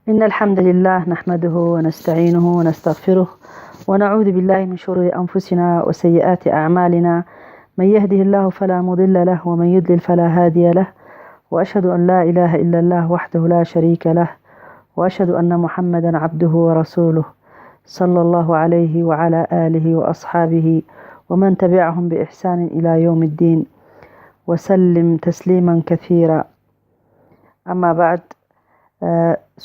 إن الحمد لله نحمده ونستعينه ونستغفره، ونعوذ بالله من شرور أنفسنا وسيئات أعمالنا. من يهده الله فلا مضل له، ومن يضلل فلا هادي له. وأشهد أن لا إله إلا الله وحده لا شريك له، وأشهد أن محمدا عبده ورسوله، صلى الله عليه وعلى آله وأصحابه ومن تبعهم بإحسان إلى يوم الدين، وسلم تسليما كثيرا. أما بعد،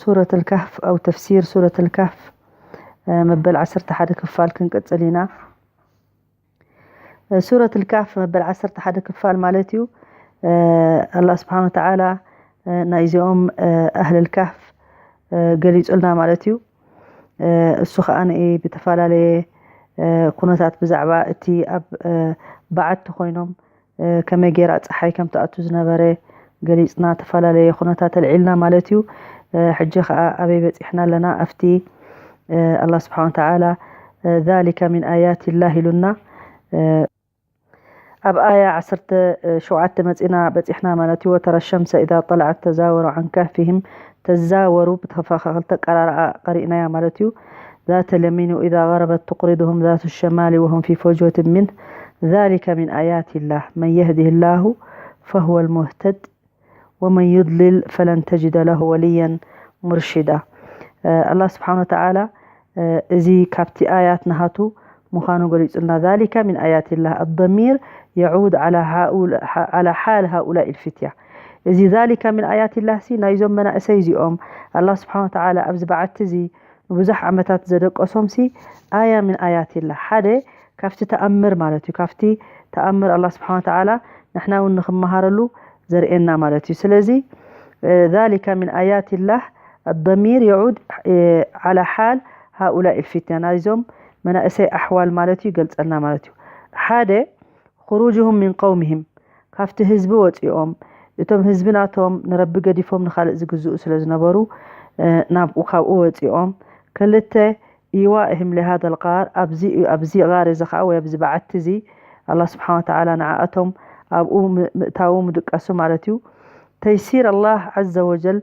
ሱረት ኣልካህፍ ኣው ተፍሲር ሱረት ኣልካህፍ መበል ዓሰርተ ሓደ ክፋል ክንቅጽል ኢና። ሱረት ኣልካህፍ መበል ዓሰርተ ሓደ ክፋል ማለት እዩ። ኣላህ ስብሓን ወተዓላ ናይዚኦም ኣህል ኣልካህፍ ገሊጹልና ማለት እዩ። እሱ ከዓ ብተፈላለየ ኩነታት ብዛዕባ እቲ ኣብ በዓቲ ኮይኖም ከመይ ገይራ ፀሓይ ከም ትኣቱ ዝነበረ ገሊፅና፣ ተፈላለየ ኩነታት ኣልዒልና ማለት እዩ። ሕጂ ከዓ ኣበይ በፂሕና ኣለና? ኣብቲ ኣላ ስብሓን ወተዓላ ذلك من آيات الله ኢሉና። ኣብ ኣያ ዓሰርተ ሸውዓተ መፂና በፂሕና ማለት እዩ። وترى الشمس إذا طلعت تزاور عن كهفهم، ተዛወሩ ብተኸፋኸልተ ቀራርኣ ቀሪእናያ ማለት እዩ። ذات اليمين وإذا غربت تقرضهم ذات الشمال وهم في فجوة منه، ذلك من آيات الله، من يهده الله فهو المهتد ومن يضلل فلن تجد له وليا مرشدا. ኣላህ ስብሓን ወተዓላ እዚ ካብቲ ኣያት ናሃቱ ምዃኑ ገሊጹልና። ذلك من آيات الله، الضمير يعود على هؤلاء، على حال هؤلاء الفتية። እዚ ذلك من آيات الله ሲ ናይዞም መናእሰይ እዚኦም ኣላህ ስብሓን ወተዓላ ኣብዚ በዓቲ እዚ ንብዙሕ ዓመታት ዘደቀሶም ሲ ኣያ ምን ኣያት ላህ፣ ሓደ ካብቲ ተኣምር ማለት እዩ። ካብቲ ተኣምር ኣላህ ስብሓን ወተዓላ ንሕና እውን ንክመሃረሉ ዘርእየና ማለት እዩ። ስለዚ ذلك من آيات الله الضمير يعود على حال هؤلاء الفتية، ናይዞም መናእሰይ ኣሕዋል ማለት እዩ ይገልጸልና ማለት እዩ። ሓደ خروجهم من قومهم، ካብቲ ህዝቢ ወፂኦም፣ እቶም ህዝቢ ናቶም ንረቢ ገዲፎም ንኻልእ ዝግዝኡ ስለ ዝነበሩ ናብኡ ካብኡ ወፂኦም። ክልተ إيوائهم لهذا الغار، ኣብዚ ኣብዚ غار እዚ ከዓ ወይ ኣብዚ በዓቲ እዚ ኣላህ ስብሓን ወተዓላ ንዓኣቶም ኣብኡ ምእታዉ ምድቀሱ ማለት እዩ። تيسير الله عز وجل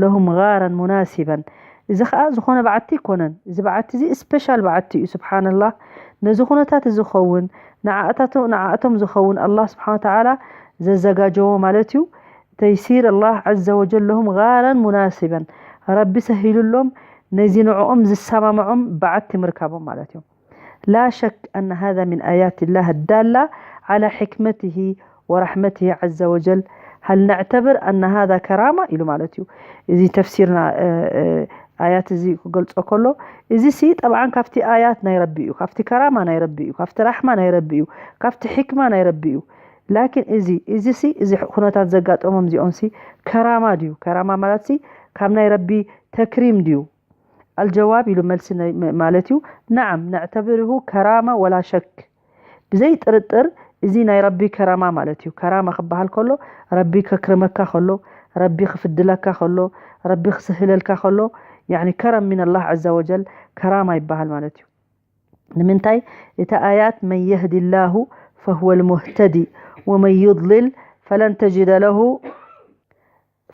لهم غارا مناسبا، እዚ ከዓ ዝኾነ በዓቲ ኣይኮነን። እዚ በዓቲ እዚ ስፔሻል በዓቲ እዩ። ስብሓንላህ፣ ነዚ ኩነታት እዚ ዝኸውን ንዓኣታቶ- ንዓኣቶም ዝኸውን ኣላህ ስብሓን ወተዓላ ዘዘጋጀዎ ማለት እዩ። تيسير الله عز وجل لهم غارا مناسبا، ረቢ ሰሂሉሎም ነዚ ንዕኦም ዝሰማምዖም በዓቲ ምርካቦም ማለት እዩ። لا شك أن هذا من آيات الله الدالة على حكمته ورحمته عز وجل، هل نعتبر أن هذا كرامة ኢሉ ማለት እዩ። እዚ ተፍሲርና ኣያት እዚ ክገልጾ ከሎ፣ እዚ ሲ ጠብዓን ካብቲ ኣያት ናይ ረቢ እዩ፣ ካብቲ ከራማ ናይ ረቢ እዩ፣ ካብቲ ራሕማ ናይ ረቢ እዩ፣ ካብቲ ሕክማ ናይ ረቢ እዩ። ላኪን እዚ እዚ ሲ እዚ ኩነታት ዘጋጠሞም እዚኦም ሲ ከራማ ድዩ? ከራማ ማለት ሲ ካብ ናይ ረቢ ተክሪም ድዩ? ኣልጀዋብ ኢሉ መልሲ ናይ- ም- ማለት እዩ። نعم نعتبره كرامة ولا شك، ብዘይ ጥርጥር እዚ ናይ ረቢ ከራማ ማለት እዩ። ከራማ ክበሃል ከሎ ረቢ ከክርመካ ከሎ፣ ረቢ ክፍድለካ ከሎ፣ ረቢ ክስህለልካ ከሎ፣ ያኒ ከረም ሚን ኣላህ ዐዘ ወጀል ከራማ ይበሃል ማለት እዩ። ንምንታይ? እቲ ኣያት መን የህዲ ላሁ ፈሁወ ልሙህተዲ ወመን ዩድልል ፈለን ተጅደ ለሁ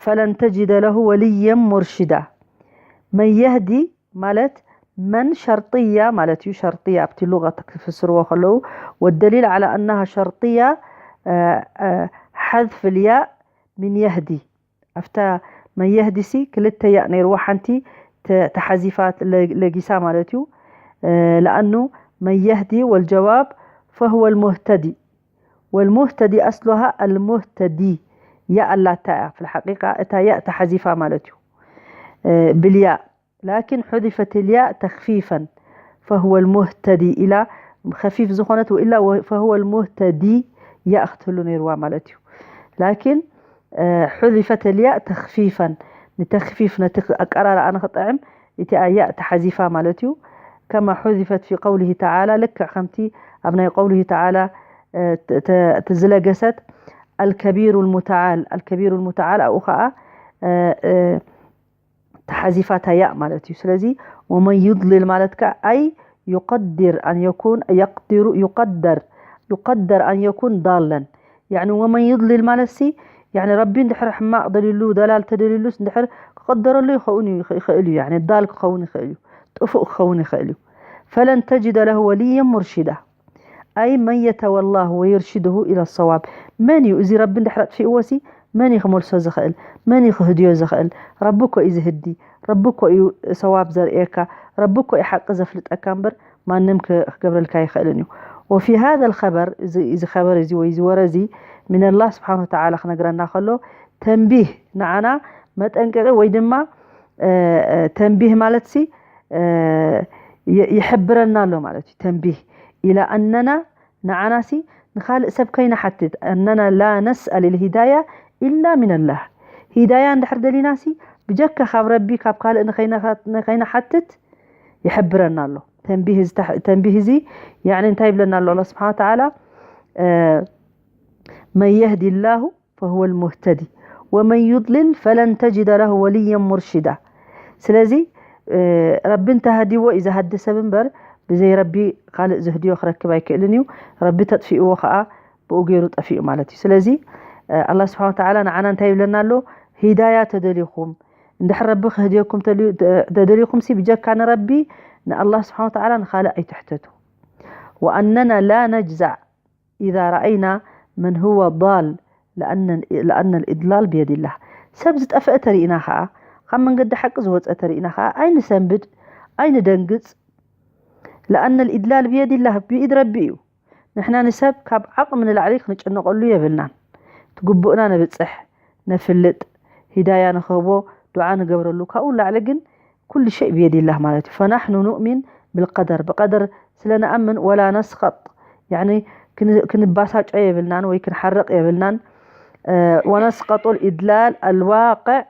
ፈለን ተጅደ ለሁ ወልየን ሙርሽዳ። መን የህዲ ማለት መን ሸርጥያ ማለት እዩ። ሸርጥያ ኣብቲ ሉጋ ክፍስርዎ ከለዉ ወደሊል ዓላ ኣናሃ ሸርጥያ ሓዝፍ ልያ ምን የህዲ ኣብታ መን የህዲ ሲ ክልተ ያእ ነይርዋ፣ ሓንቲ ተሓዚፋ ለጊሳ ማለት እዩ። ለኣኑ መን የህዲ ወልጀዋብ ፈህወ ልሙህተዲ ወልሙህተዲ ኣስሉሃ ኣልሙህተዲ ያእ ኣላታ እያ። ፍልሓቂቃ እታ ያእ ተሓዚፋ ማለት እዩ ብልያእ ላኪን ሑዚፈት ልያእ ተኽፊፈን ፈህወ ልሙህተዲ ኢላ ከፊፍ ዝኾነት ወኢላ ፈህወ ልሙህተዲ ያእ ክትህሉ ነይርዋ ማለት እዩ። ላኪን ሑዚፈት ልያእ ተኽፊፈን ንተኽፊፍ ነቲ ኣቀራርኣ ንኽጥዕም እቲኣ ያእ ተሓዚፋ ማለት እዩ። ከማ ሑዚፈት ፊ ቀውሊሂ ተዓላ ልክዕ ከምቲ ኣብ ናይ ቀውሊሂ ተዓላ ዝለገሰት ኣልከቢሩ ልሙተዓል ኣልከቢሩ ልሙተዓል ኣብኡ ከዓ ተሓዚፋ እታ ያእ ማለት እዩ። ስለዚ ወመን ዩድልል ማለት ከ ኣይ ዩቀድር ኣን የኩን የቅድሩ ዩቀደር ዩቀደር ኣን የኩን ዳለን ያኒ ወመን ዩድልል ማለት ሲ ያኒ ረቢ እንድሕር ሕማቕ ደልዩሉ ደላል ተደልዩሉስ እንድሕር ክቐደረሉ ይኸውን እዩ፣ ይኽእል እዩ። ያኒ ዳል ክኸውን ይኽእል እዩ፣ ጥፉእ ክኸውን ይኽእል እዩ። ፈለን ተጅደ ለሁ ወልየን ሙርሽዳ። ኣይ መን የተወላሁ ወዩርሽድሁ ኢለ ሰዋብ። መን እዩ እዚ ረቢ እንድሕር ኣጥፊእዎ ሲ መን እዩ ክመልሶ ዝኽእል? መን እዩ ክህድዮ ዝኽእል? ረቢ እኮ እዩ ዝህዲ። ረቢ እኮ እዩ ሰዋብ ዘርእየካ። ረቢ እኮ እዩ ሓቂ ዘፍልጠካ እምበር ማንም ክገብረልካ ይኽእልን እዩ። ወፊ ሃذ ልኸበር፣ እዚ ኸበር እዚ ወይ እዚ ወረ እዚ ሚነላህ ስብሓን ወተዓላ ክነግረና ከሎ ተንቢህ፣ ንዓና መጠንቀቂ ወይ ድማ ተንቢህ ማለት ሲ ይሕብረና ኣሎ ማለት እዩ። ተንቢህ ኢላ ኣነና ንዓና ሲ ንኻልእ ሰብ ከይንሓትት፣ ኣነና ላ ነስኣል ልሂዳያ ኢላ ሚነላህ። ሂዳያ እንድሕር ደሊና ሲ ብጀካ ካብ ረቢ ካብ ካልእ ንኸይንሓትት ይሕብረና ኣሎ። ተንቢህ እዚ ያኒ እንታይ ይብለና ኣሎ ኣላ ስብሓን ወተዓላ? መን የህዲ ላሁ ፈሁወ ልሙህተዲ ወመን ዩድልል ፈለን ተጅደ ለሁ ወልየን ሙርሽዳ። ስለዚ ረቢ እንተሃዲዎ እዩ ዝሃዲ ሰብ እምበር ብዘይ ረቢ ካልእ ዝህድዮ ክረክብ ኣይክእልን እዩ። ረቢ ተጥፊእዎ ከዓ ብኡ ገይሩ ጠፊኡ ማለት እዩ። ስለዚ ኣላ ስብሓን ወተዓላ ንዓና እንታይ ይብለና ኣሎ? ሂዳያ ተደሊኹም እንድሕር ረቢ ክህድየኩም ተደሊኹም ሲ ብጀካ ንረቢ ንኣላ ስብሓን ወተዓላ ንኻልእ ኣይትሕተቱ። ወኣነና ላ ነጅዛዕ ኢዛ ረኣይና መን ሁወ ዳል ለኣነ ልኢድላል ብየድላህ። ሰብ ዝጠፍአ ተሪእና ከዓ ካብ መንገዲ ሓቂ ዝወፀ ተሪእና ከዓ ኣይንሰንብድ ኣይንደንግፅ። ለኣነ ልኢድላል ብየድላህ ብኢድ ረቢ እዩ። ንሕና ንሰብ ካብ ዓቕሚ ንላዕሊ ክንጭነቐሉ የብልናን። ትግቡእና ነብፅሕ ነፍልጥ ሂዳያ ንኽህቦ ዱዓ ንገብረሉ ካብኡ ንላዕሊ ግን ኩሉ ሸይ ብየድላህ ማለት እዩ። ፈናሕኑ ኑእሚን ብልቀደር ብቀደር ስለ ንኣምን ወላ ነስኸጥ ያኒ ክንባሳጮ የብልናን ወይ ክንሓርቕ የብልናን። ወነስቀጡ ልኢድላል ኣልዋቅዕ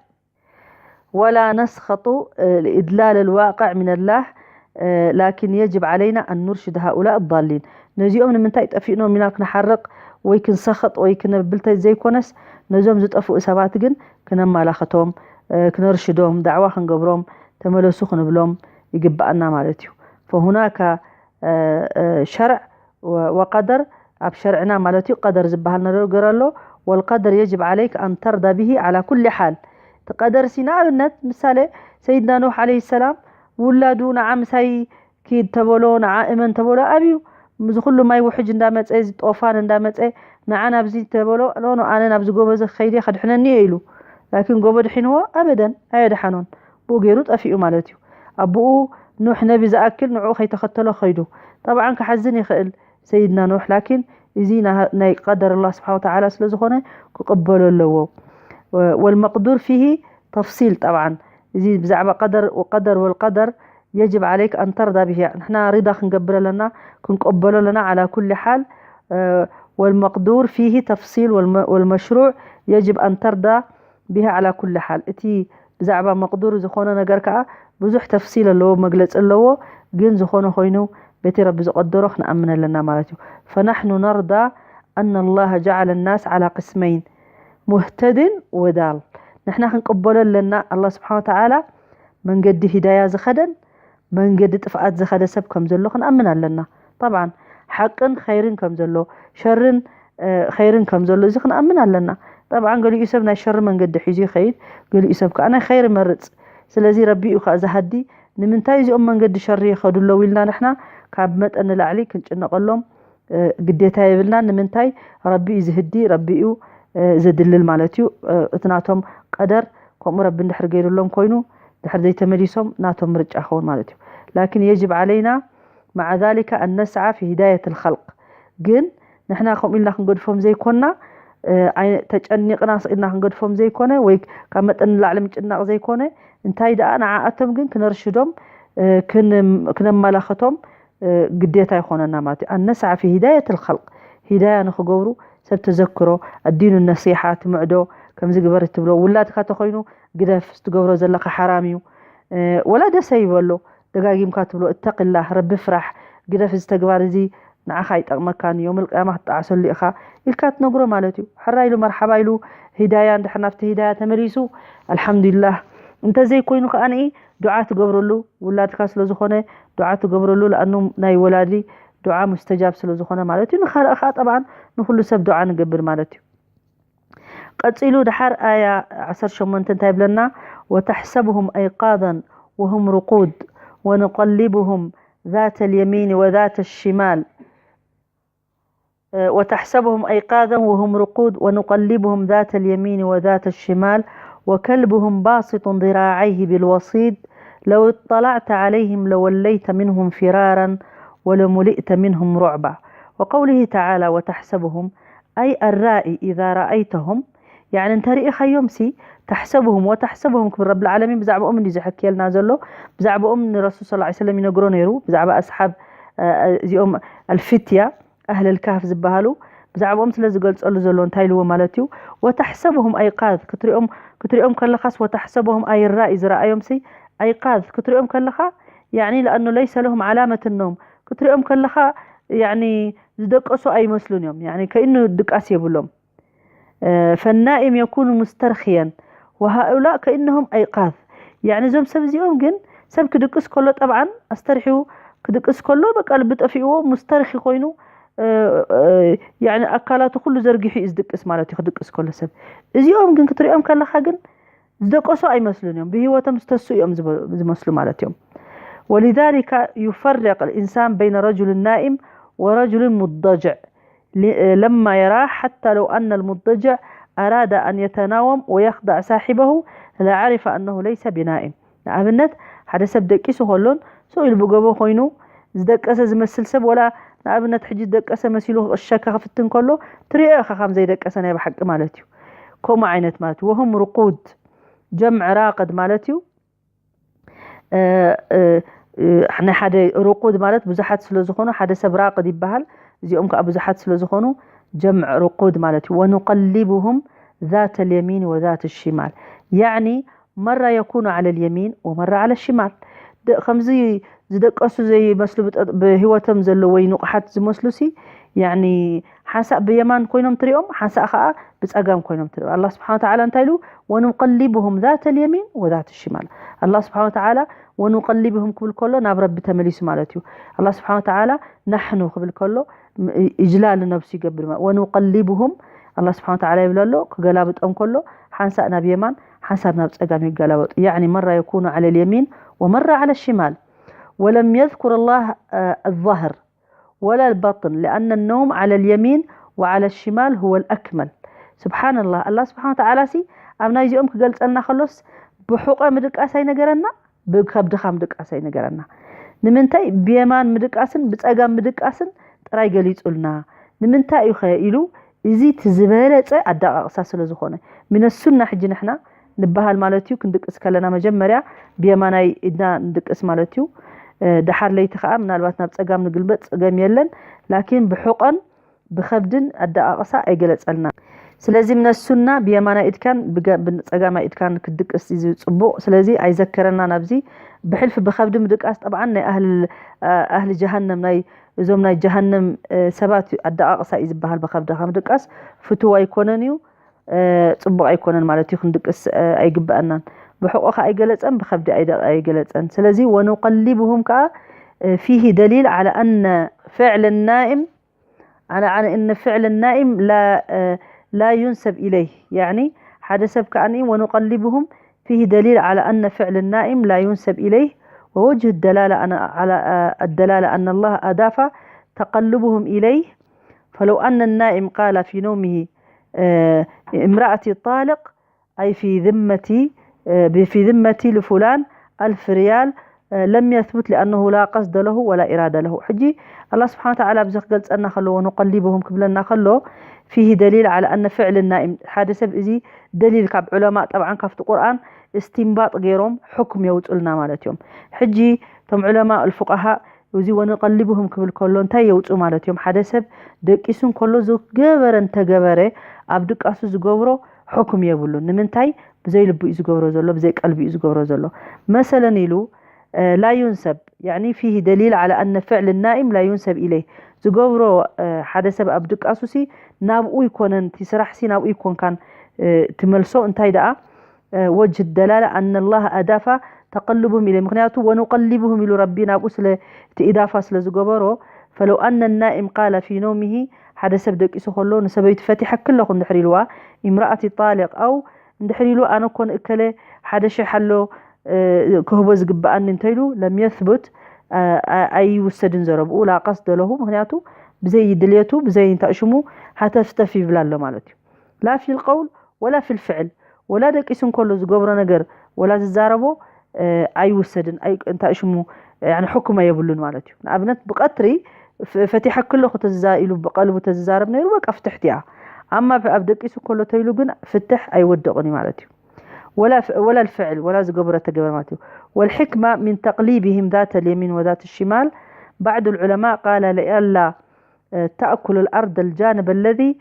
ወላ ነስኸጡ ልኢድላል ኣልዋቅዕ ሚነላህ ላኪን የጅብ ዓለይና ኣን ኑርሽድ ሃኡላ ኣዳሊን። ነዚኦም ንምንታይ ጠፊእኖም ኢና ክንሓርቕ ወይ ክንሰኸጥ ወይ ክነብል ዘይኮነስ ነዞም ዝጠፍኡ ሰባት ግን ክነማላኽቶም ክነርሽዶም ዳዕዋ ክንገብሮም ተመለሱ ክንብሎም ይግብኣና ማለት እዩ። ፈሁናከ ሸርዕ ወቀደር ኣብ ሸርዕና ማለት እዩ ቀደር ዝበሃል ነገር ኣሎ። ወልቀደር የጅብ ዓለይክ ኣን ተርዳ ብሂ ዓላ ኩሊ ሓል። እቲ ቀደር ሲ ንኣብነት ምሳሌ ሰይድና ኑሕ ዓለይሂ ሰላም ውላዱ ንዓ ምሳይ ኪድ ተበሎ ንዓ እመን ተበሎ ኣብዩ እዚ ኩሉ ማይ ውሕጅ እንዳመፀ እዚ ጦፋን እንዳመፀ ንዓ ናብዚ ተበሎ ኖኖ ኣነ ናብዚ ጎበዚ ከይደ ከድሕነኒ እየ ኢሉ። ላኪን ጎቦ ድሒንዎ ኣበደን ኣየድሓኖን። ብኡ ገይሩ ጠፊኡ ማለት እዩ። ኣቦኡ ኑሕ ነቢ ዝኣክል ንዕኡ ከይተኸተሎ ከይዱ። ጠብዓን ክሓዝን ይኽእል ሰይድና ኑሕ ላኪን እዚ ናይ ቀደር ኣላ ስብሓን ወተዓላ ስለ ዝኾነ ክቕበሎ ኣለዎ። ወልመቅዱር ፊሂ ተፍሲል ጠብዓን እዚ ብዛዕባ ቀደር ወቀደር ወልቀደር የጅብ ዓለይክ ኣን ተርዳ ብሂ ንሕና ሪዳ ክንገብር ኣለና ክንቀበሎ ኣለና ዓላ ኩሊ ሓል። ወልመቅዱር ፊሂ ተፍሲል ወልመሽሩዕ የጅብ ኣን ተርዳ ብሂ ዓላ ኩሊ ሓል። እቲ ብዛዕባ መቅዱር ዝኾነ ነገር ከዓ ብዙሕ ተፍሲል ኣለዎ መግለፂ ኣለዎ። ግን ዝኾነ ኮይኑ በቲ ረቢ ዝቀደሮ ክንኣምን ኣለና ማለት እዩ። ፈናሕኑ ነርዳ ኣና ላሃ ጀዓለ ናስ ዓላ ቅስመይን ሙህተድን ወዳል። ንሕና ክንቅበሎ ኣለና ኣላ ስብሓን ወተዓላ መንገዲ ሂዳያ ዝኸደን መንገዲ ጥፍኣት ዝኸደ ሰብ ከም ዘሎ ክንኣምን ኣለና። ጠብዓን ሓቅን ኸይርን ከም ዘሎ ሸርን ኸይርን ከም ዘሎ እዚ ክንኣምን ኣለና። ጠብዓን ገሊኡ ሰብ ናይ ሸሪ መንገዲ ሒዙ ይኸይድ፣ ገሊኡ ሰብ ከዓ ናይ ኸይሪ መርፅ። ስለዚ ረቢ እዩ ከዓ ዝሃዲ። ንምንታይ እዚኦም መንገዲ ሸሪ ይኸዱ ኣለዉ ኢልና ንሕና ካብ መጠን ንላዕሊ ክንጭነቐሎም ግዴታ የብልና። ንምንታይ ረቢ እዩ ዝህዲ፣ ረቢ እዩ ዘድልል ማለት እዩ። እቲ ናቶም ቀደር ከምኡ ረቢ እንድሕር ገይሩሎም ኮይኑ ድሕር ዘይተመሊሶም ናቶም ምርጫ ይኸውን ማለት እዩ። ላኪን የጅብ ዓለይና መዓ ዛሊካ ኣን ነስዓ ፊ ሂዳየት ልኸልቅ። ግን ንሕና ከምኡ ኢልና ክንገድፎም ዘይኮንና ተጨኒቕና ስኢልና ክንገድፎም ዘይኮነ ወይ ካብ መጠን ንላዕሊ ምጭናቕ ዘይኮነ እንታይ ደኣ ንዓኣቶም ግን ክነርሽዶም ክነመላኸቶም ግዴታ ይኾነና ማለት እዩ። ኣነስዓ ፊ ሂዳየት ልኸልቅ ሂዳያ ንክገብሩ ሰብ ተዘክሮ ኣዲኑ ነሲሓ ትምዕዶ ከምዚ ግበር ትብሎ ውላድካ ተኮይኑ ግደፍ ዝትገብሮ ዘለካ ሓራም እዩ ወላ ደሰ ይበሎ ደጋጊምካ ትብሎ እተቅላህ ረቢ ፍራሕ ግደፍ እዚ ተግባር እዚ ንዓኻ ኣይጠቕመካን ዮም ልቅያማ ክትጠዓሰሉ ኢኻ ኢልካ ትነግሮ ማለት እዩ። ሕራ ኢሉ መርሓባ ኢሉ ሂዳያ እንድሕር ናብቲ ሂዳያ ተመሊሱ ኣልሓምዱሊላህ። እንተዘይኮይኑ ከኣ ንኢ ዱዓ ትገብረሉ ውላድካ ስለዝኾነ ዱዓ ትገብረሉ ለኣኑ ናይ ወላዲ ዱዓ ሙስተጃብ ስለዝኾነ ማለት እዩ። ንኻልእ ኸዓ ጠብዓን ንኩሉ ሰብ ዱዓ ንገብር ማለት እዩ። ቀጺሉ ድሓር ኣያ ዓሰርተ ሸሞንተ እንታይ ይብለና? وتحسبهم أيقاظا وهم رقود ونقلبهم ذات اليمين وذات الشمال، وتحسبهم أيقاظا وهم رقود ونقلبهم ذات اليمين وذات الشمال وكلبهم باسط ذراعيه بالوصيد لو اطلعت عليهم لوليت منهم فرارا ولملئت منهم رعبا. وقوله تعالى وتحسبهم أي الرائي إذا رأيتهم يعني እንተ ርኢኻዮም ሲ تحسبهم وتحسبهم ክብል ረብል ዓለሚን ብዛዕባኦም እንዲ ዝሕክየልና ዘሎ ብዛዕባኦም ንረሱል صلى الله عليه وسلم ይነግሮ ነይሩ ብዛዕባ ኣስሓብ እዚኦም الفتية أهل الكهف ዝበሃሉ ብዛዕባኦም ስለ ዝገልጸሉ ዘሎ እንታይ ኢልዎ ማለት እዩ وتحسبهم أيقاظ ክትሪኦም ክትሪኦም ከለኻስ وتحسبهم أي الرائي ዝረኣዮም ሲ أيقاظ ክትሪኦም ከለኻ يعني لأنه ليس لهم علامة النوم ክትሪኦም ከለኻ يعني ዝደቀሱ ኣይመስሉን እዮም يعني ከእኑ ድቃስ የብሎም فالنائم يكون مسترخيا وهؤلاء كأنهم أيقاظ يعني እዞም ሰብ እዚኦም ግን ሰብ ክድቅስ ከሎ ጠብዓን ኣስተርሒቡ ክድቅስ ከሎ በቃ ልቢ ጠፊእዎ ሙስተርኺ ኮይኑ يعني ኣካላቱ ኩሉ ዘርጊሑ እዩ ዝድቅስ ማለት እዩ ክድቅስ ከሎ ሰብ እዚኦም ግን ክትሪኦም ከለኻ ግን ዝደቀሱ ኣይመስሉን እዮም ብህይወቶም ዝተሱ እዮም ዝመስሉ ማለት እዮም ولذلك يفرق الإنسان بين رجل نائم ورجل مضطجع لما يراه حتى لو أن المضطجع أراد أن يتناوم ويخدع صاحبه لعرف أنه ليس بنائم ንኣብነት ሓደ ሰብ ደቂሱ ከሎን ስቕ ኢሉ ብገቦ ኮይኑ ዝደቀሰ ዝመስል ሰብ ወላ ንኣብነት ሕጂ ዝደቀሰ መሲሉ ክቕሸካ ክፍትን ከሎ ትሪኦ ኢኻ ከም ዘይደቀሰ ናይ ብሓቂ ማለት እዩ ከምኡ ዓይነት ማለት እዩ وهم رقود جمع راقد ማለት እዩ ናይ ሓደ ሩቁድ ማለት ብዙሓት ስለ ዝኾኑ ሓደ ሰብ ራቅድ ይበሃል እዚኦም ከዓ ብዙሓት ስለ ዝኾኑ جمع رقود ማለት እዩ ونقلبهم ذات اليمين وذات الشمال يعني مرة يكون على اليمين ومرة على الشمال ከምዚ ዝደቀሱ ዘይመስሉ ብህይወቶም ዘሎ ወይ ንቑሓት ዝመስሉ ሲ يعني ሓንሳእ ብየማን ኮይኖም ትሪኦም ሓንሳእ ከዓ ብፀጋም ኮይኖም ትሪኦም ኣላ ስብሓን ተዓላ እንታይ ኢሉ ونقلبهم ذات اليمين وذات الشمال ኣላ ስብሓን ተዓላ ونقلبهم ክብል ከሎ ናብ ረቢ ተመሊሱ ማለት እዩ ኣላ ስብሓን ተዓላ ናሕኑ ክብል ከሎ እጅላል ነብሱ ይገብር ونقلبهم ኣላ ስብሓን ተዓላ ይብል ኣሎ ክገላብጦም ከሎ ሓንሳእ ናብ የማን ሓንሳብ ናብ ፀጋም ይገላበጡ يعني مرة يكون على اليمين ومرة على الشمال ولم يذكر الله الظهر ولا البطن لأن النوم على اليمين وعلى الشمال هو الأكمل سبحان الله ኣላ ስብሓን ተዓላ ሲ ኣብ ናይዚኦም ክገልፀልና ከሎስ ብሑቐ ምድቃስ ኣይነገረና ብከብድኻ ምድቃስ ኣይነገረና ንምንታይ ብየማን ምድቃስን ብፀጋም ምድቃስን ጥራይ ገሊፁልና ንምንታይ እዩ ኸ ኢሉ እዚ እቲ ዝበለፀ ኣደቃቕሳ ስለ ዝኾነ ሚነሱና ሕጂ ንሕና ንበሃል ማለት እዩ ክንድቅስ ከለና መጀመርያ ብየማናይ ኢድና ንድቅስ ማለት እዩ ድሓር ለይቲ ከዓ ምናልባት ናብ ፀጋም ንግልበጥ ፀገም የለን ላኪን ብሑቐን ብኸብድን ኣደቃቕሳ ኣይገለፀልና ስለዚ ምነሱና ብየማናይ ኢድካን ብፀጋማይ ኢድካን ክድቅስ እዩ ፅቡቕ ስለዚ ኣይዘከረና ናብዚ ብሕልፊ ብኸብዲ ምድቃስ ጠብዓን ናይ ኣህሊ ጀሃነም ናይ እዞም ናይ ጀሃነም ሰባት ኣደቃቕሳ እዩ ዝበሃል ብኸብድኻ ምድቃስ ፍትው ኣይኮነን እዩ ፅቡቕ ኣይኮነን ማለት እዩ ክንድቅስ ኣይግበኣናን ብሕቆኻ ኣይገለፀን ብኸብዲ ኣይገለፀን ስለዚ ወኑቀሊብሁም ከዓ فيه دليل على أن فعل النائم على أن فعل النائم لا لا ينسب إليه يعني ሓደ ሰብ ከኣኒ ونقلبهم فيه دليل على أن فعل النائم لا ينسب إليه ووجه الدلالة على الدلالة أن الله أضاف تقلبهم إليه فلو أن النائم قال في نومه امرأتي طالق أي في ذمة في ذمة لفلان ألف ريال لم يثبت لأنه لا قصد له ولا إرادة له ሕጂ الله سبحانه وتعالى ኣብዚ ክገልፀና ከሎ ونقلبهم ክብለና ከሎ فيه دليل على أن فعل النائم ሓደ ሰብ እዚ ደሊል ካብ ዑለማ ጠብዓን ካብቲ ቁርኣን استنباط ገይሮም حكم የውፁልና ማለት እዮም ሕጂ እቶም ዑለማ الفقهاء እዚ ونقلبهم ክብል ከሎ እንታይ የውፁ ማለት እዮም ሓደ ሰብ ደቂሱ እንከሎ ዝገበረ እንተገበረ ኣብ ድቃሱ ዝገብሮ حكم የብሉን ንምንታይ ብዘይ ልቡ እዩ ዝገብሮ ዘሎ ብዘይ ቀልቢ እዩ ዝገብሮ ዘሎ مثلا ኢሉ لا ينسب يعني فيه دليل على أن فعل النائم لا ينسب إليه ዝገብሮ ሓደ ሰብ ኣብ ድቃሱ ሲ ናብኡ ይኮነን እቲ ስራሕ ሲ ናብኡ ይኮንካን ትመልሶ እንታይ ደኣ وجه الدلالة أن الله أضاف تقلبهم إليه ምክንያቱ ونقلبهم ኢሉ ረቢ ናብኡ ስለ እቲ إضافة ስለ ዝገበሮ فلو أن النائم قال في نومه ሓደ ሰብ ደቂሱ ከሎ ንሰበይቱ ፈቲሐኪ ኣለኹ እንድሕር ኢልዋ امرأتي طالق أو እንድሕር ኢሉ ኣነ እኮ ንእከለ ሓደ ሽሕ ኣሎ ክህቦ ዝግብኣኒ እንተኢሉ ለም የስቡት ኣይውሰድን ዘረብኡ ላ ቀስደ ለሁ። ምክንያቱ ብዘይ ድልየቱ ብዘይ እንታይ ሽሙ ሃተፍተፍ ይብል ኣሎ ማለት እዩ። ላ ፊል ቀውል ወላ ፊል ፍዕል፣ ወላ ደቂሱ እንከሎ ዝገብሮ ነገር ወላ ዝዛረቦ ኣይውሰድን፣ እንታይ ሽሙ ሕኩም ኣየብሉን ማለት እዩ። ንኣብነት ብቀትሪ ፈቲሐ ክለኹ ተዛ ኢሉ ብቀልቡ ተዝዛረብ ነይሩ በቃ ፍትሕቲ እያ። ኣማ ኣብ ደቂሱ ከሎ ተይሉ ግን ፍትሕ ኣይወደቕን እዩ ማለት እዩ። ወላ ልፍዕል ወላ ዝገብሮ ተገበረ ማለት እዩ። والحكمة من تقليبهم ذات اليمين وذات الشمال. بعض العلماء قال لئلا تأكل الأرض الجانب الذي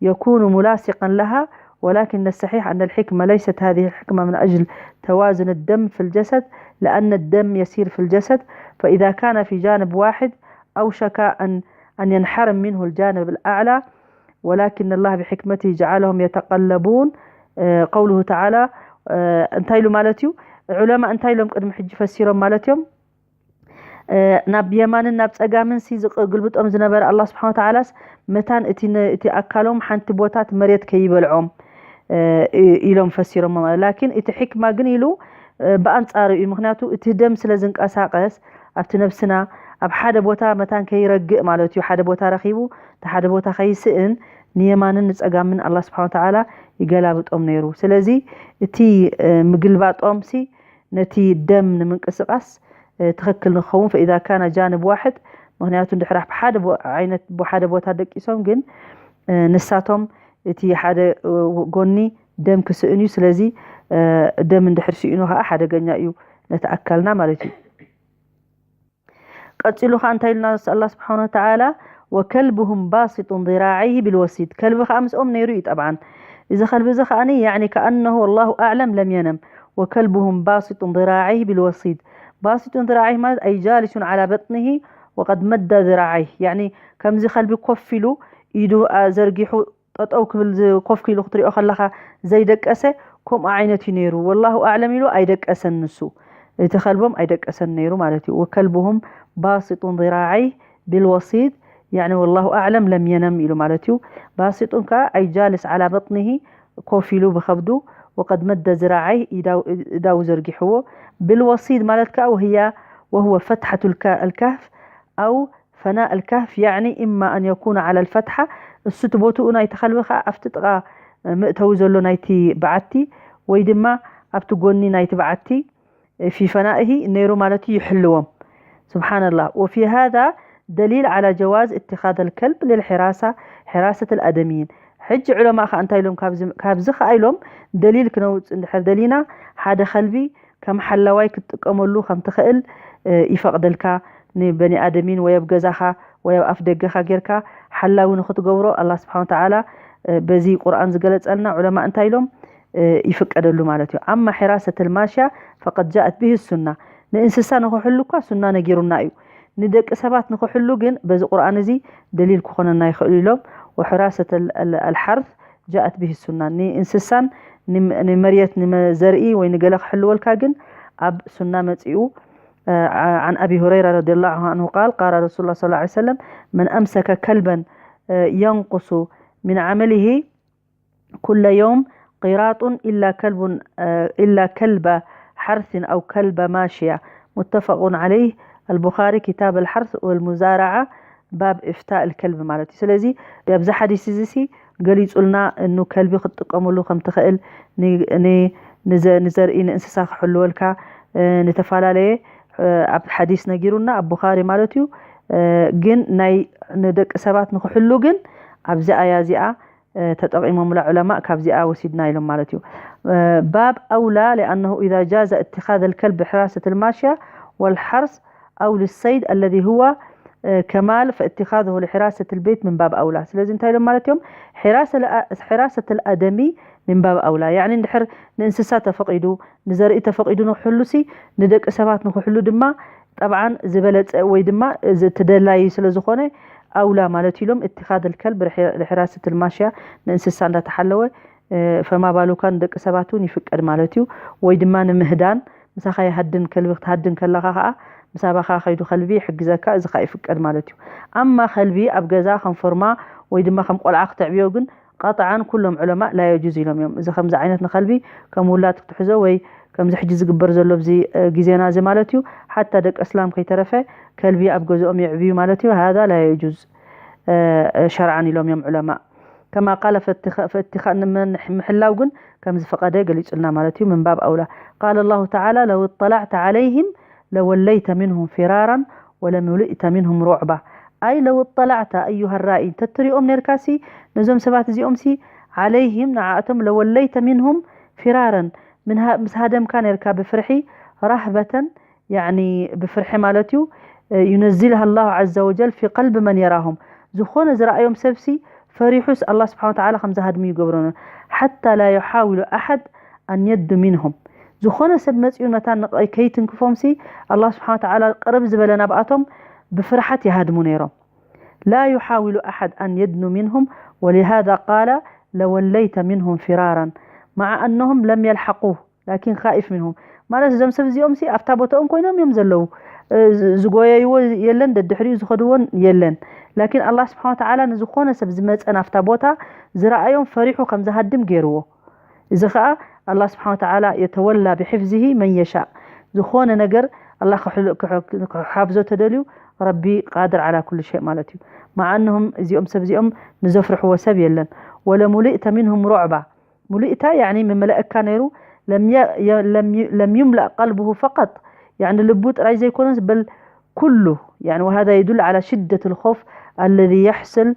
يكون ملاصقا لها، ولكن الصحيح أن الحكمة ليست هذه الحكمة من أجل توازن الدم في الجسد، لأن الدم يسير في الجسد، فإذا كان في جانب واحد أوشك أن أن ينحرم منه الجانب الأعلى، ولكن الله بحكمته جعلهم يتقلبون. قوله تعالى، እንታይ ኢሉ ማለት እዩ? ዑለማ እንታይ ኢሎም ቅድሚ ሕጂ ፈሲሮም ማለት እዮም? ናብ የማንን ናብ ጸጋምን ሲ ዝግልብጦም ዝነበረ ኣላ ስብሓን ወተዓላስ መታን እቲ ኣካሎም ሓንቲ ቦታት መሬት ከይበልዖም ኢሎም ፈሲሮሞ። ላኪን እቲ ሕክማ ግን ኢሉ ብኣንጻሩ እዩ። ምክንያቱ እቲ ደም ስለ ዝንቀሳቀስ ኣብቲ ነብስና ኣብ ሓደ ቦታ መታን ከይረግእ ማለት እዩ። ሓደ ቦታ ረኺቡ እቲ ሓደ ቦታ ከይስእን ንየማንን ንጸጋምን ኣላ ስብሓን ወተዓላ ይገላብጦም ነይሩ። ስለዚ እቲ ምግልባጦም ሲ ነቲ ደም ንምንቅስቃስ ትኽክል ንክኸውን ፈኢዛ ካነ ጃንብ ዋሕድ። ምክንያቱ እንድሕር ሓደ ዓይነት ብሓደ ቦታ ደቂሶም ግን ንሳቶም እቲ ሓደ ጎኒ ደም ክስእን እዩ። ስለዚ ደም እንድሕር ስኢኑ ከዓ ሓደገኛ እዩ ነቲ ኣካልና ማለት እዩ። ቀፂሉ ከዓ እንታይ ኢሉና ኣላ ስብሓን ወተዓላ ወከልብሁም ባሲጡን ذراعيه بالوصيد። ከልቢ ከዓ ምስኦም ነይሩ እዩ ጠብዓን። እዚ ከልቢ እዚ ከዓኒ ያዕኒ ከኣነሁ ወላሁ ኣዕለም ለም የነም ወከልብሁም ባሲጡን ذراعيه بالوصيد። ባሲጡን ذراعيه ማለት ኣይ ጃሊሱን ዓላ በጥኒሂ ወቀድ መዳ ذراعيه ያዕኒ ከምዚ ከልቢ ኮፍ ኢሉ ኢዱ ዘርጊሑ ጠጠው ክብል ኮፍ ኢሉ ክትሪኦ ከለካ ዘይደቀሰ ከምኡ ዓይነት እዩ ነይሩ። ወላሁ ኣዕለም ኢሉ ኣይደቀሰን ንሱ እቲ ከልቦም ኣይደቀሰን ነይሩ ማለት እዩ። ወከልብሁም ባሲጡን ذراعيه بالوصيد ያዕኒ ወላሁ ኣዕለም ለም የነም ኢሉ ማለት እዩ። ባሲጡን ከዓ ኣይ ጃልስ ዓላ በጥኒሂ ኮፍ ኢሉ ብከብዱ ወቀድ መደ ذراعيه ኢዳው ዘርጊሕዎ بالوصيد ማለት ከዓ وهي وهو فتحة الكهف أو فناء الكهف يعني إما أن يكون على الفتحة እሱ እቲ ቦትኡ ናይቲ ከልቢ ከዓ ኣብቲ ጥቓ መእተዊ ዘሎ ናይቲ በዓቲ ወይ ድማ ኣብቲ ጎኒ ናይቲ በዓቲ في فنائه ነይሩ ማለት እዩ ይሕልዎም። سبحان الله وفي هذا دليل على جواز اتخاذ الكلب للحراسة حراسة الآدميين። ሕጂ ዑለማ ከዓ እንታይ ኢሎም ካብዚ ከዓ ኢሎም ደሊል ክነውፅ እንድሕር ደሊና ሓደ ከልቢ ከም ሓላዋይ ክትጥቀመሉ ከም ትኽእል ይፈቕደልካ። ንበኒ ኣደሚን ወይ ኣብ ገዛኻ ወይ ኣብ ኣፍ ደገኻ ጌርካ ሓላዊ ንክትገብሮ ኣላ ስብሓን ወተዓላ በዚ ቁርኣን ዝገለፀልና ዑለማ እንታይ ኢሎም ይፍቀደሉ ማለት እዩ። ኣማ ሕራሰት ልማሽያ ፈቀድ ጃእት ብህ ሱና ንእንስሳ ንክሕሉ እኳ ሱና ነጊሩና እዩ። ንደቂ ሰባት ንክሕሉ ግን በዚ ቁርኣን እዚ ደሊል ክኾነና ይኽእሉ ኢሎም። ወሕራሰት ኣልሓርት ጃእት ብህ ሱና ንእንስሳን ንመርየት ንዘርኢ ወይ ንገለ ክሕልወልካ ግን ኣብ ሱና መፂኡ። عن أبي هريرة رضي الله عنه قال قال رسول الله صلى الله عليه وسلم من أمسك كلبا ينقص من عمله كل يوم قيراط إلا كلب إلا كلب حرث أو كلب ماشية. متفق عليه. البخاري كتاب الحرث والمزارعة باب إفتاء الكلب ማለት እዩ። ስለዚ ኣብዚ ሓዲስ እዚ ሲ ገሊጹልና እኑ ከልቢ ክትጥቀመሉ ከም ትኽእል ንዘርኢ ንእንስሳ ክሕልወልካ ንተፈላለየ ኣብ ሓዲስ ነጊሩና ኣብ ቡኻሪ ማለት እዩ። ግን ናይ ንደቂ ሰባት ንክሕሉ ግን ኣብዚ ኣያ እዚኣ ተጠቂሞምላ ዑለማ ካብዚኣ ወሲድና ኢሎም ማለት እዩ። باب أولى لأنه إذا جاز اتخاذ الكلب حراسة الماشية والحرث أو للصيد الذي هو كمال فاتخاذه لحراسة البيت من باب أولى። ስለዚ እንታይ ኢሎም ማለት እዮም? ሕራሰት ኣደሚ من باب أولى ያዕኒ እንድሕር ንእንስሳ ተፈቂዱ ንዘርኢ ተፈቂዱ ንክሕሉ ሲ ንደቂ ሰባት ንክሕሉ ድማ ጠብዓን ዝበለፀ ወይ ድማ ተደላዪ ስለዝኾነ ኣውላ ማለት ኢሎም اتخاذ الكلب لحراسة الماشية ንእንስሳ እንዳተሓለወ ፈማ ባሉካ ንደቂ ሰባት እውን ይፍቀድ ማለት እዩ። ወይ ድማ ንምህዳን ምሳኻ ይሃድን ከልቢ ክትሃድን ከለኻ ከዓ ምሳባኻ ከይዱ ከልቢ ይሕግዘካ፣ እዚ ከዓ ይፍቀድ ማለት እዩ። ኣማ ከልቢ ኣብ ገዛ ከም ፎርማ ወይ ድማ ከም ቆልዓ ክተዕብዮ ግን ቀጥዓን ኩሎም ዑለማ ላ የጁዝ ኢሎም እዮም። እዚ ከምዚ ዓይነት ንኸልቢ ከም ውላድ ክትሕዞ ወይ ከምዚ ሕጂ ዝግበር ዘሎ ኣብዚ ግዜና እዚ ማለት እዩ። ሓታ ደቂ እስላም ከይተረፈ ከልቢ ኣብ ገዝኦም የዕብዩ ማለት እዩ። هذا لا يجوز شرعا ኢሎም እዮም ዑለማእ። كما قال فاتخاء ምሕላው ግን ከም ዝፈቐደ ገሊጹልና ማለት እዩ። من باب أولى. قال الله تعالى: لو اطلعت عليهم لوليت منهم فرارا ولملئت منهم رعبا. أي لو اطلعت أيها الرائي، ተትሪኦም ነርካሲ ነዞም ሰባት እዚኦም ሲ عليهم ንዓኣቶም لوليت منهم فرارا ምስ ሃደምካ ነርካ ብፍርሒ رهبة يعني ብፍርሒ ማለት እዩ። ينزلها الله عز وجل في قلب من يراهم ዝኾነ ዝረኣዮም ሰብሲ ፈሪሑስ ኣላ ስብሓን ወተዓላ ከም ዝሃድሙ ይገብሮን ሓታ ላ ይሓውሉ ኣሓድ ኣን የዱ ሚንሁም ዝኾነ ሰብ መፅኡ መታን ከይትንክፎምሲ ኣላ ስብሓን ወተዓላ ቅርብ ዝበለ ናብኣቶም ብፍርሓት ይሃድሙ ነይሮም لا يحاول أحد أن يدنو منهم ولهذا قال لوليت منهم فرارا مع أنهم لم يلحقوه لكن خائف منهم ማለት እዞም ሰብ እዚኦም ሲ ኣብታ ቦታኦም ኮይኖም እዮም ዘለዉ ዝጎየይዎ የለን ደድሕሪኡ ዝኸድዎን የለን ላኪን ኣላ ስብሓን ወተዓላ ንዝኾነ ሰብ ዝመፀ ናብታ ቦታ ዝረኣዮም ፈሪሑ ከም ዝሃድም ገይርዎ እዚ ከዓ ኣላ ስብሓን ወተዓላ የተወላ ብሕፍዝሂ መን የሻእ ዝኾነ ነገር ኣላ ክሓብዞ ተደልዩ ረቢ ቃድር ዓላ ኩሉ ሸይ ማለት እዩ መዓ እነሁም እዚኦም ሰብ እዚኦም ንዘፍርሕዎ ሰብ የለን ወለሙሊእተ ሚንሁም ሩዕባ ሙሊእታ ያኒ ምመለእካ ነይሩ ለም ዩምላእ ቀልብሁ ፈቀጥ ያኒ ልቡ ጥራይ ዘይኮነስ በል ኩሉ ያኒ وهذا يدل على شدة الخوف الذي يحصل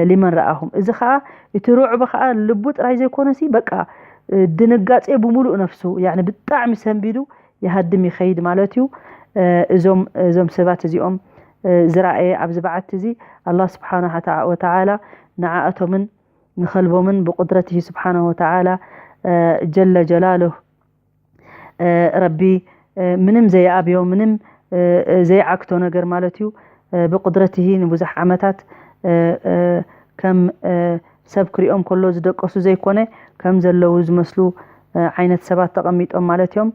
لمن رآهم እዚ ከዓ እቲ ሩዕቢ ከዓ ልቡ ጥራይ ዘይኮነሲ በቃ ድንጋጼ ብምሉእ ነፍሱ ያኒ ብጣዕሚ ሰንቢዱ ይሃድም ይኸይድ ማለት እዩ እዞም እዞም ሰባት እዚኦም ዝረኣየ ኣብዚ በዓቲ እዚ ኣላ ስብሓን ወተዓላ ንዓእቶምን ንኸልቦምን ብቁድረትሂ ስብሓን ወተዓላ ጀለ ጀላሉህ ረቢ ምንም ዘይኣብዮ ምንም ዘይዓግቶ ነገር ማለት እዩ ብቁድረትሂ ንብዙሕ ዓመታት ከም ሰብ ክሪኦም ከሎ ዝደቀሱ ዘይኮነ ከም ዘለዉ ዝመስሉ ዓይነት ሰባት ተቐሚጦም ማለት እዮም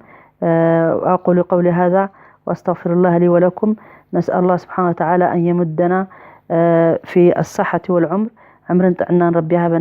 ኣቁሉ ቀውሊ ሃዛ واستغفر الله لي ولكم نسأل الله سبحانه وتعالى أن يمدنا في الصحة والعمر عمر ጥዕናን ربي هبنا